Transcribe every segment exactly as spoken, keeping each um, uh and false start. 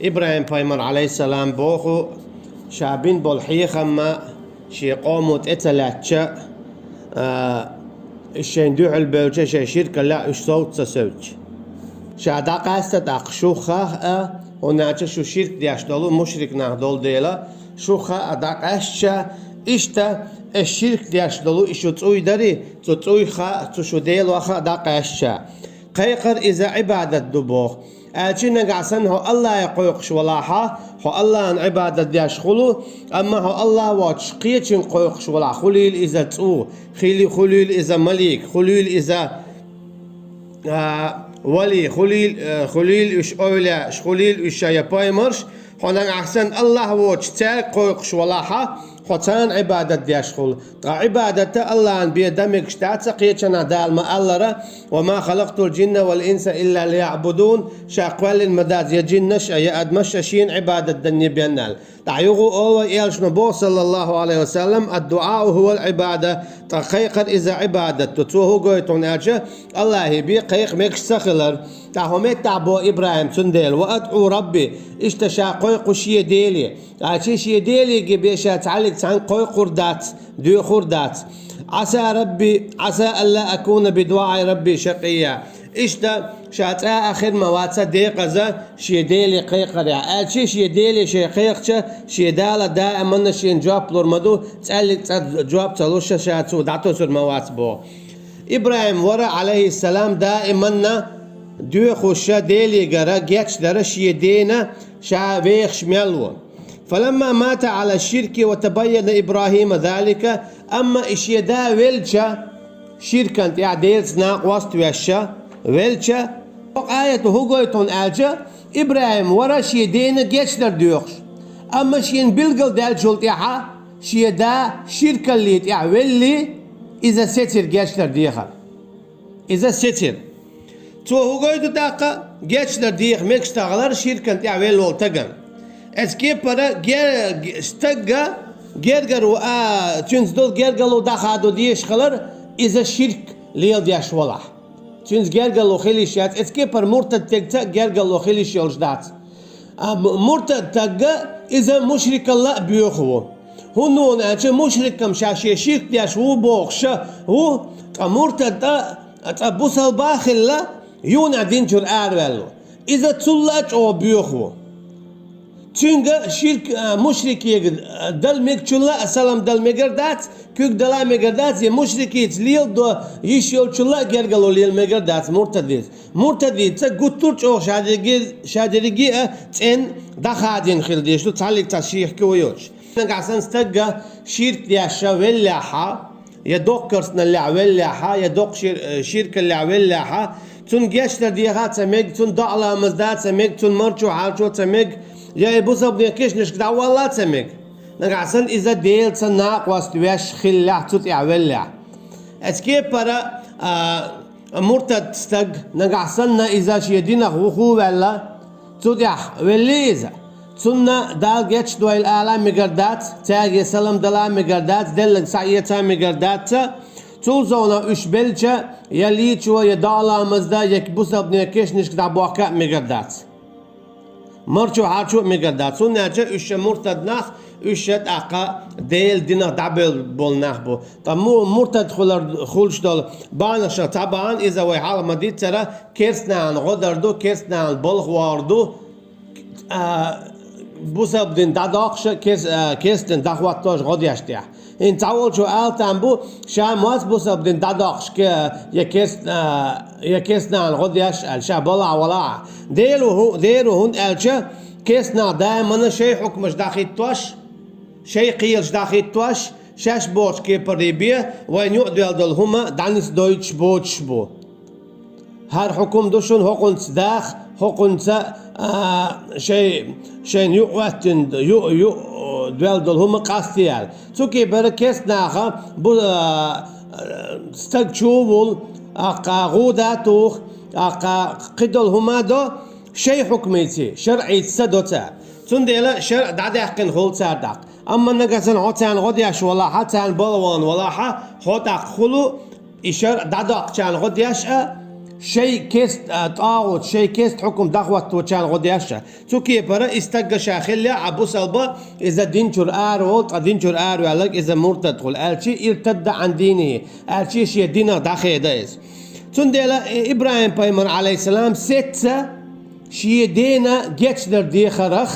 ИбрахӀим пайхамар, Ӏалайхиссалам, боху, ша бина болу хьехам а шен къомо тӀе ца лаьцча, а, шайн дуьхьал бевлча, шайн ширкаллехь уьш совца ца севцча. Ша дӀакъаьста тӀаккха шух а, хӀунда аьлча шу ширк деш долу мушрик нах долу дела, шух а дӀакъаьстича, иштта, аш ширк деш долу и шу цӀуй дарий, цу цӀуйх а, цу шу делах а дӀакъаьстича. Кхайкхар иза Ӏибадат ду боху. Аьлча нагахь санна хьо Аллахе кхойкхуш валахьа, хьо Аллахьан Ӏибадат деш хуьлу, амма хьо Аллах воцуш кхечуьнга кхойкхуш валахь, хуьлийла иза цӀу, хили-, хуьлийла иза малик, хуьлийла иза, а, вали, хуьлийла, э, хуьлийла уьш овлияаш, хуьлийла уьш я пайхамарш, хьо нагахь санна Аллах воцуш цаьрга кхойкхуш валахьа, хьо царна Ӏибадат деш хуьлу. Ткъа Ӏибадат а Аллахьан бен дан мегаш дац, кхечанхьа Дала ма-аллара: «Ва ма халакътул джинна вал инса илла лияъбудун», ша кхоьллина ма дац я джиннаш а, я адамаш а шена Ӏибадат данне бен аьлла. Ткъа юха а олу вай элчано боху, саллаллаху Ӏалайхи ва саллам: «Ад-дуӀау хӀувал Ӏибада», ткъа кхайкхар иза Ӏибадат ду. Цо хӀун гойту хьуна аьлча, Аллахье бен кхайкха мегаш ца хилар. Ткъа хӀун меттахь боху ИбрахӀим цундела: «Ва адӀу Рабби», иштта ша кхойкху шен Деле. Аьлча шен Делеге бен ша цхьаьллиг цхьаьнга кхойкхур дац, доьхур дац. «Ӏаса Рабби, Ӏаса алла акуна бидуӀаи Рабби шакъия». Иштта ша цкъа а хир ма вац декъаза шен Деле кхайкхарехь. Аьлча шен Деле шен кхайкхича, шен Дала даиманна шена жоп лур ма ду, цкъаьллиг цкъа жоп ца луш ша цо дӀатосур ма вац боху. ИбрахӀим вара, Ӏалайхиссалам, даиманна доьхуш ша Делегара гечдара шен дена ша вехаш мел ву. «Фаламма мата Ӏала ширки ва табайяна Ибрахима залика», амма и шен да велча, ширкан тӀехь Делаца накъост веш велча, хӀокху аято хӀун гойту хьуна аьлча, ИбрахӀим вара шен дена гечдар доьхуш, амма шена билгалдаьллачул тӀаьхьа шен да ширкалле тӀехь велли, иза сецира гечдар дехар. Иза сецира. Цо хӀун гойту тӀаккха? Гечдар деха мегаш ца хилар ширкан тӀехь велла волу стагана. Оцу кепара ге-, стагга гергара ву-, а, цуьнца долу гергарло дӀахадо дезаш хилар, иза ширк леладеш валахь. Цуьнца гергарло хила йиш яц, оцу кепара муртад стегца гергарло хила йиш йолуш дац. А м-, муртад стаг иза мушрикалла а боьха ву. ХӀунда аьлча мушрикам ша шен ширк деш ву бохуш ву, ткъа муртад а цкъа бусалба а хилла, юха а дин чуьра араваьлла ву. Иза цулла а чӀогӀа боьха ву. Цуьнга ширк, а, мушрикега, а, дала мегачулла а салам дала мегар дац, куьг дала мегар дац, я мушрикица леладо йиш йолчулла а гергарло лела мегар дац муртадица. Муртадица гуттар а чӀогӀа ша дерриге, ша дерриге а цӀена дӀахадийна хила дезаш ду, цхьаьллиг цхьа шеко йоцуш. Нагахь санна стагга ширк деш веллехьа, я доккха керстаналлехь веллехьа, я доккха шир-, э, ширкаллехь веллехьа, цунна гечдар деха а ца мега, цунна доӀа-ламаз да а ца мега, цунна марчо хьарчо а ца мега, я и бусалбанийн кешнашка дӀавалла а ца мега. Нагахь санна иза Делаца накъост веш хиллехь, цу тӀехь веллехь. Оцу кепара, а, муртад стаг, нагахь санна иза шен динах вуху а ваьлла, цу тӀехь велли иза. Цунна Дала гечдойла ала а мегар дац, цаьрга салам дала а мегар дац, деллаг схьаэца а мегар дац, цул совнаха уьш белча, я лийчо, я доӀа-ламаз да, я бусалбанийн кешнашка дӀабохка а мегар дац. Марчо хьарчо а мегар дац, хӀунда аьлча уьш ша муртад нах, уьш ша тӀаккха Делан динах дӀабевлла болу нах бу. Ткъа му-, муртад хилар, хуьлуш долу бахьанашах цхьа бахьана иза вай хьалха ма-дийццара, керстанашна гӀо дар ду, керстанашна балха вогӀур ду, а, бусалба дин дӀадоккхуш а, кес-, а, керста дин дӀахӀоттош гӀо деш тӀехь. ХӀинца цхьаволчо ала там бу, ша моз бусалба дин дӀадоккхуш ке-, я керст-, а, я керстанашна гӀо деш аьлла, ша балхахь валахь а. Дера ву хӀу-, дера ву хӀунда аьлча, керстанаш даиманна шайн хьукмаш дӀахӀиттош, шайн кхелаш дӀахӀиттош, шаьш бохучу кепаре бен, вайна юкъадоьлла долу хӀума дӀанисдойтуш боцуш бу. ХӀара хьукум ду шуна хӀокхунца даха, хӀокхунца, а, шай-, шайна юкъахӀоьттина, ю-, ю-, доьлла долу хӀума къастаде аьлла. Цу кепара керстанаха бу-, а, стаг чу ву, аккха гӀуда а туху, аккха кхидолу хӀума а до, шайн хьукмийца, шарӀийца ца до цара. Цундела шарӀ дӀадаьккхина хуьлу цара тӀаккха. Амма нагахь санна хьо царна гӀо деш валахь а, царна балха вахана валахь а, хьо тӀаккха хуьлу и шарӀ дӀадоккхучарна гӀо деш а, Шай кест, а, тӀагӀут, шай кест хьукум дӀахӀотточарна гӀо деш а. Цу кепара и стагга ша хиллехь а бусалба, иза динчура ара волу, ткъа динчура араваьлларг иза муртад хуьлу, аьлчи иртадда Ӏан дийнихӀи, аьлчи шен динах дӀахеда иза. Цундела И-, ИбрахӀим-пайхамар, Ӏалайхиссалам, сецца шен дена гечдар дехарх,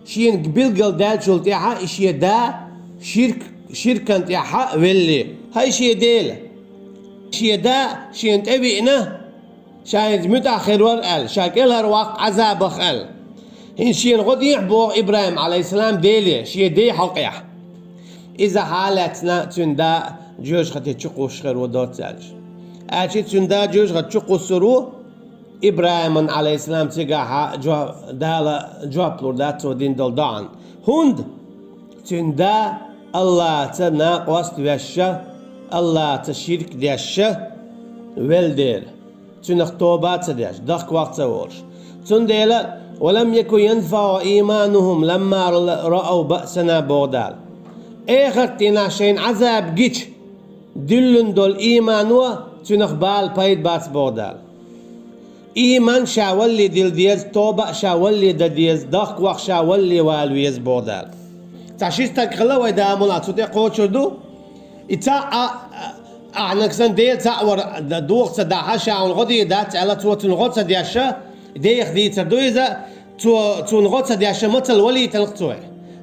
шена билгал даьллачул тӀаьхьа и шен да ширк, ширкан тӀаьхьа велли. ХӀай шен Дела! Шен да шена тӀевиъна, ша хӀинца муьтӀахь хир вара аьлла, ша кӀелхьарваккха Ӏазабах аьлла. ХӀинца шена гӀо дехьа боху ИбрахӀим, Ӏалайхиссалам, Деле, шен ден хьокъехь. Иза хьалаьцна цуьнан да жоьжахати чу кхуссуш хир ву доцца аьлча. Аьлчи цуьнан да жоьжахати чу кхуссур ву, ИбрахӀиман, Ӏалайхиссалам, цигахь жо-, Дала жоп лур дац цо дина долу доӀан. ХӀунда? Цуьнан да АллахӀаца накъост веш а, АллахӀаца ширк деш а велла дела, цуьнах тоба а ца деш, дахкаваккха а ца волуш. Цундела: «Ва лам якун янфаӀухум ийманухум ламма раав баъсана», боху Дала. Эхарт дийнахь шайна Ӏазаб гича, дуьллина долу иймано цуьнах бала пайда бац, боху Дала. Ийман ша валале дила деза, тоба а ша валале дан деза, дахкаваккха ша валале вала веза, боху Дала. Цхьа ши стаг хилла вай, Дала мукъ лахь, цу тӀе кхочур ду. И цхьаъ а, а, ахьанаг санна Дела цхьаъ вар дохо ца дахь а, ша хьуна гӀо дийр дац аьлла, цо цунна гӀо ца деш а, деха дийцар ду иза, цо, цунна гӀо ца деш а, мацалла валийталахь цо.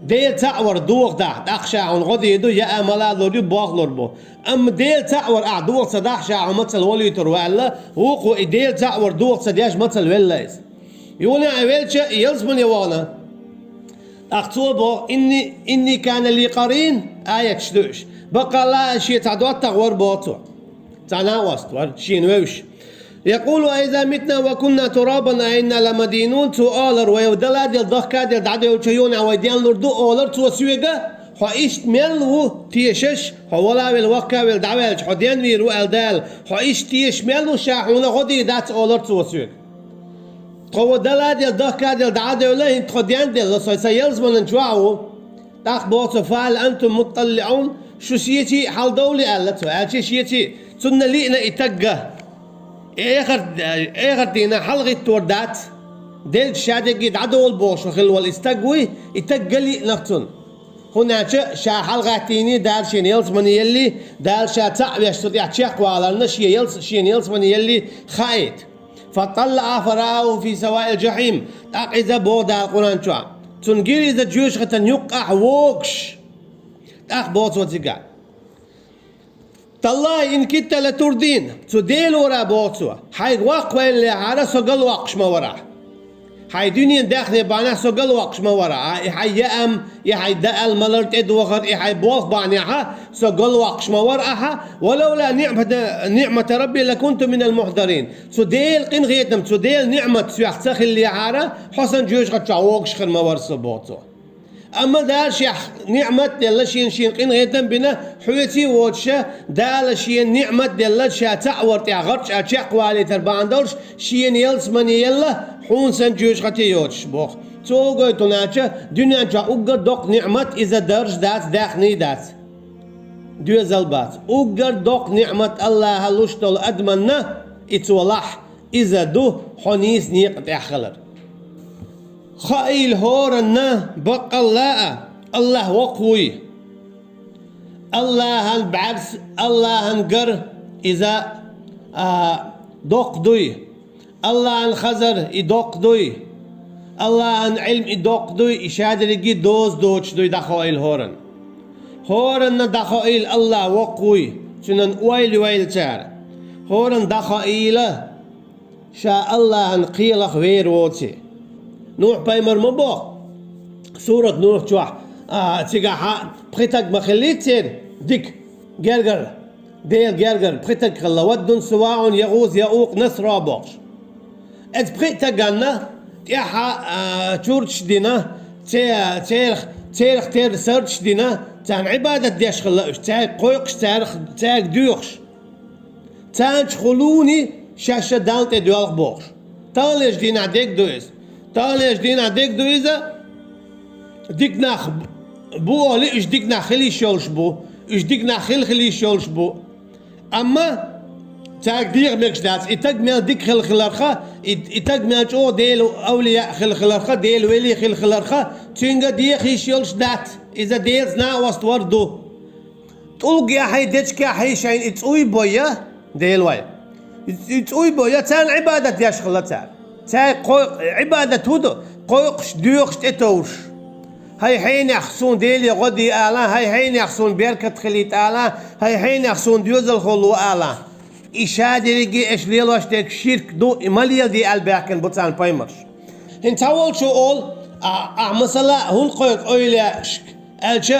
Дела цхьаъ вар дохо дахь, тӀаккха ша хьуна гӀо дийр ду, яа мала лур ю, бохлур бу. Амма Дела цхьаъ вар ахь дохо ца дахь, ша хьо мацалла валуьйтур ву аьлла, вукхо и Дела цхьаъ вар дохо ца деш мацалла велла иза. Юха а велча, и ялсамане вахана. ТӀаккха цо боху: «Инни, инни кана ли къарин», аяташ ду уьш. Баккъалла а шен цхьа доттагӀа вара, боху цо. Цхьа накъост вара, шена вевзаш. «Якъулу: а иза митна ва кунна турабан а инна ламадинун», цо олар: «Вай даладелла, дахкаделла, дӀадевлча юха а вай денлур ду», олар цо соьга. «Хьо иштта мел ву тешаш, хьо вала а велла, вахка а велла, дӀаваьлча, хьо денвийр ву», аьлла Дала. «Хьо иштта тешаш мел ву, ша хьуна гӀо дийр дац», олар цо соьга. «Тхо вай даладелла, дахкаделла, дӀа а девлла, хӀинца тхо денделла, со сан ялсаманин чохь а ву». ТӀаккха боху цо: «Фа хьал антум мутталиӀун?» Шу шеца а хьаладовлий аьлла цо, аьлча шеца а. Цунна лиъна и тагга. Эхарт, эхарт дийнахь хьалагӀиттор дац. Делча ша дерриге дӀадолу бохуш хилла волу и стаг вуй, и тагга лиънарх цунна. ХӀунда аьлча ша хьалагӀаьттийний Дала шена ялсамане елли, Дала ша цхьаъ веш цу тӀехь чекхваларна шен ялс-, шена ялсамане елли хаийта. «ФатӀаллаӀа фараагӀу фи саваил жахьим». ТӀаккха иза боху Дала Къуръан чохь. Цунна гира иза жоьжахатан юккъехь вогуш. ТӀаккха боху цо цигахь: «Таллахи ин китта латурдин». Цу Делора боху цо: «Хьайга ваккха ваьллехьара, со галвоккхуш ма вара ахь. Хьайн дуьненан даьхни бахьанехь со галвоккхуш ма вара ахь. И хьайн яам, и хьайн даал малар тӀедохар, и хьайн болх бахьанехьа со галвоккхуш ма вара ахьа. Ва лавла ниъмата, ниъмата рабби лакунту минал мухьдарин». Цу Делан къинхетам, цу Делан ниъмат соьх ца хиллехьара, хьо сан жоьжахати чохь вогуш хир ма вара со, боху цо. Амма Дала шех ниъмат делла, шена, шена къинхетам бина, хьоьца а воцуша, Дала шена ниъмат делла, ша цхьаъ вар тӀехь гӀарчӀа чекхвалийтар бахьана долуш, шена ялсамане елла, хьуна сан жоьжахати йоцуш, боху. Цо гойту хӀунда аьлча, дуьнен чохь уггар доккха ниъмат иза даржа дац, даьхни дац. Доьзал бац. Уггар доккха ниъмат Аллаха луш долу адаманна, и цо лахь, иза ду хьо нийса некъа тӀехь хилар. Хаийла хӀоранна, баккъалла а, Аллах воккха вуй. Аллахьан бӀаьрс, Аллахьан гар иза, а, доккха дуй. Аллахьан хазар и доккха дуй. Аллахьан Ӏилм и доккха дуй, и ша дерриге доза доцуш дуй дӀахоийла хӀоранна. ХӀоранна дӀахоийла Аллах воккха вуй, цуьнан ойла йойла цара. ХӀоранна дӀахоийла, ша Аллахьан кхелах вер воций. Нухь-пайхамар ма боху, сурат Нухь чохь, а, цигахь пхи таг ма хиллий церан дика, гергара, Делан гергара пхи таг хилла: «Ваддун, Суваъун, ЯгӀус, ЯӀукъ, Насра», бохуш. Эцу пхи а таганна тӀаьхьа, а, чурташ дина, це-, церах, церах терра сардаш дина, царна Ӏибадат деш хилла уьш, цаьрга кхойкхуш, царах, цаьрга доьхуш. Царна чу хӀун луний, шаьш а Далла тӀе доьлху бохуш. Таханлерчу дийнахь дерг ду иза. Таханлерчу дийнахь дерг ду иза. Дика нах бу олий, уьш дика нах хила йиш йолуш бу. Уьш дика нах хила хила йиш йолуш бу. Амма Цаьрга деха мегаш дац, и таг мел дика хилла хиларха, и, и таг мел чӀогӀа Делан овлияъ хилла хиларха, Делан вели хилла хиларха, цуьнга деха йиш йолуш дац. Иза Делаца накъост вар ду. ТӀулгехьий, дечигехьий шайна и цӀуй бо я, Дела вай. И, и цӀуй бо я, царна Ӏибадат деш хилла цара. Цаьрга кхой-, Ӏибадат хӀун ду? Кхойкхуш, доьхуш, тӀетовжуш. ХӀай хьенех суна Деле гӀо де ала, хӀай хьенех суна беркат хилийта ала, хӀай хьенех суна доьзалхо ло ала. И ша дерриге аша лелош дерг ширк ду, и ма леладе аьлла баьхкина бу царна пайхамарш. ХӀинца цхьаволчо олу, а, ахь масала хӀунда кхойкху овлияъашка аьлча,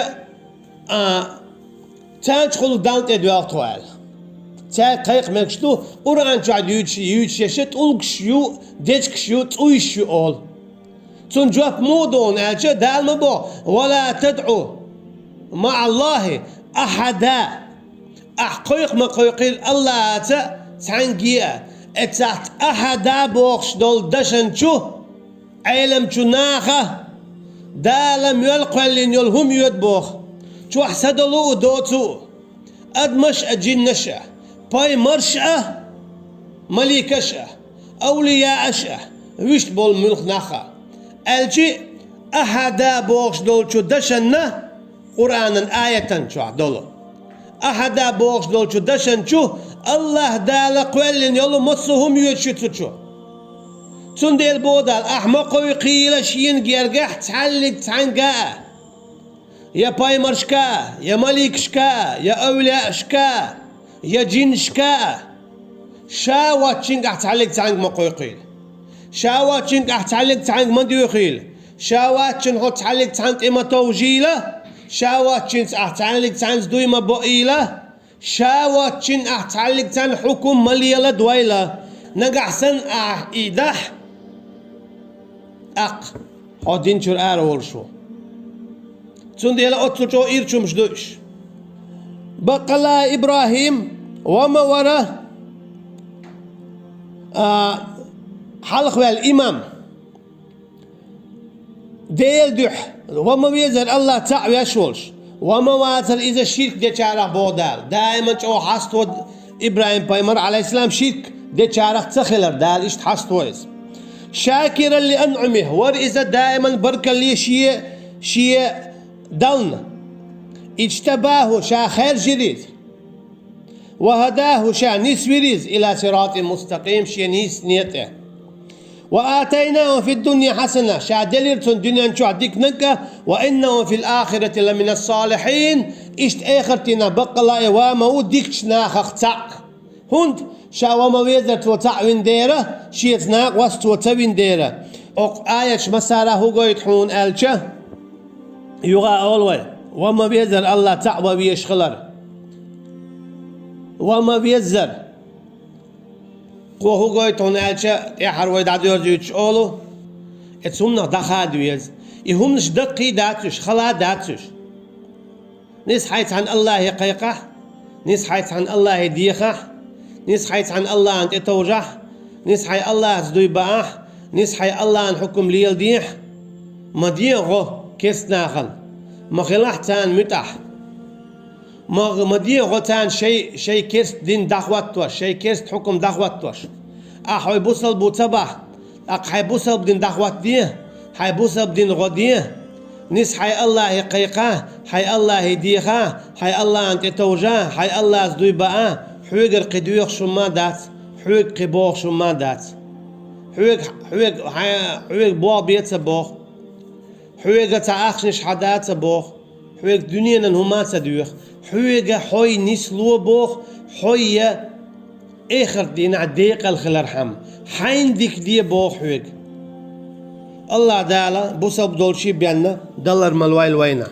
а, царна чухула Далла тӀе доьлху тхо аьлла. Цаьрга кхайкха мегаш ду, Къуръан чохь дуьйцуш, юьйцуш еша, тӀулгаш ю, дечигаш ю, цӀуйш ю олу. Цунна жоп муха ду аьлча, Дала ма боху: «Ва ла тадъу маӀаллахӀи ахьада». Ахь кхойкху ма кхойкхийла АллахӀаца цхьаьнгге а. Эццахь ахьада бохуш долу дашан чу Ӏеламчу наха Дала мел кхоьллина йолу хӀума йоьду боху. Чохь са долу а, доцу а. Адамаш а, джиннаш а, пайхамарш а, маликаш а, овлияаш а, вуьшта болу муьлхха нах а. Аьлчи, ахьада бохуш долчу дашанна, Къуръанан аятан чохь долу, ахьада бохуш долчу дашан чу АллахӀ Дала кхоьллина йолу массо а хӀума йоьду шу цу чу. Цундела боху Дала, ахь ма кхойкхийла шена гергахь цхьаьллиг цхьаьнгга а. Я пайхамаршка а, я маликашка а, я овлияашка а, я джиннашка а. Ша воцчуьнга ахь цхьаьллиг цхьаьнга ма кхойкхийла. Ша воцчуьнга ахь цхьаьллиг цхьаьнга ма доьхийла. Ша воцчунна хьо цхьаьллиг цхьаьнга тӀе ма товжийла. Ша воцчуьнца ахь цхьаьллиг цхьаьнца дуй ма боийла. Ша воцчунна ахь цхьаьллиг цхьаьнна хьукум ма леладойла. Нагахь санна ахь и дахь, тӀаккха хьо дин чуьра ара волуш ву. Цундела оццул чӀогӀа ирча хӀумаш ду уьш. Баккъалла ИбрахӀим ва ма вара, а, хьалхаваьлла имам. Делан дуьхьа ва ма везара АллахӀ цхьаъ веш волуш, ва ма вацара иза ширк дечарах боху Дала. Даиман чӀогӀа хьаставо ИбрахӀим пайхамар, Ӏалайхиссалам, ширк дечарах ца хилар, Дала иштта хьаставо иза. Шакиран ли анъумихӀ, вара иза даиман баркалле шен, шен Дална. ИжтабахӀу, ша хаьржира иза. Ва хӀадахӀу, ша нисвира иза, ила сиратин мустакъим, шен нийса некъа тӀе. Ва атайнахӀу фид-дунья хьасана, ша делира цунна дуьнен чохь диканиг а, ва иннахӀу фил ахирати ламинас салихьин, иштта эхартина баккъалла и ва ма ву дикачу нахах цхьаъ. ХӀунда ша ва ма везара цо цхьаъ вина дера, шеца накъост цо ца вина дера. Окху аяташ массара хӀун гойту хьуна аьлча, юха а олу вай, ва ма везара АллахӀ цхьаъ ва везаш хилар. Ва ма везара. Кхо хӀун гойту хьуна аьлча, тӀаьхьара вай дӀадоьрзуьйтуш олу, эцу хӀуманах дӀахада веза. И хӀуманаш даккхий дац уьш, хала дац уьш. Нисса хьайн цхьана АллахӀе кхайкхахь, нисса хьайн цхьана АллахӀе дехахь, нисса хьайн цхьана АллахӀана тӀетовжахь, нисса хьайн АллахӀаца дуй баахь, нисса хьайн АллахӀан хьукум леладехь, ма дехьа гӀо керста нахана, ма хилахь царна муьтӀахь. Ма, ма дехьа гӀо царна шай, шай керста дин дӀахӀоттош, шай керста хьукум дӀахӀоттош. Ахьа хьой бусалба ву ца бахь, тӀаккха хьайн бусалба дин дӀахӀоттаде, хьайн бусалба дин гӀо де. Нисса хьайн АллахӀе кхайкха, хьайн АллахӀе деха, хьайн АллахӀана тӀетовжа, хьайн АллахӀаца дуй баа, хьоьгара кхин доьхуш хӀумма а дац, хьоьга кхин бохуш хӀумма а дац. Хьоьга, хьоьга, хьайн, хьоьга болх бе ца боху. Хьоьга цхьа ахчанаш хьада ца боху. Хьоьга дуьненан хӀумма а ца доьху. Хьоьга хьой нисло боху, хьой я эхарт дийнахь декъал хилархьама. Хьайна дика де боху хьоьга. АллахӀ Дала бусалба долчий бенна далар ма лойла вайна.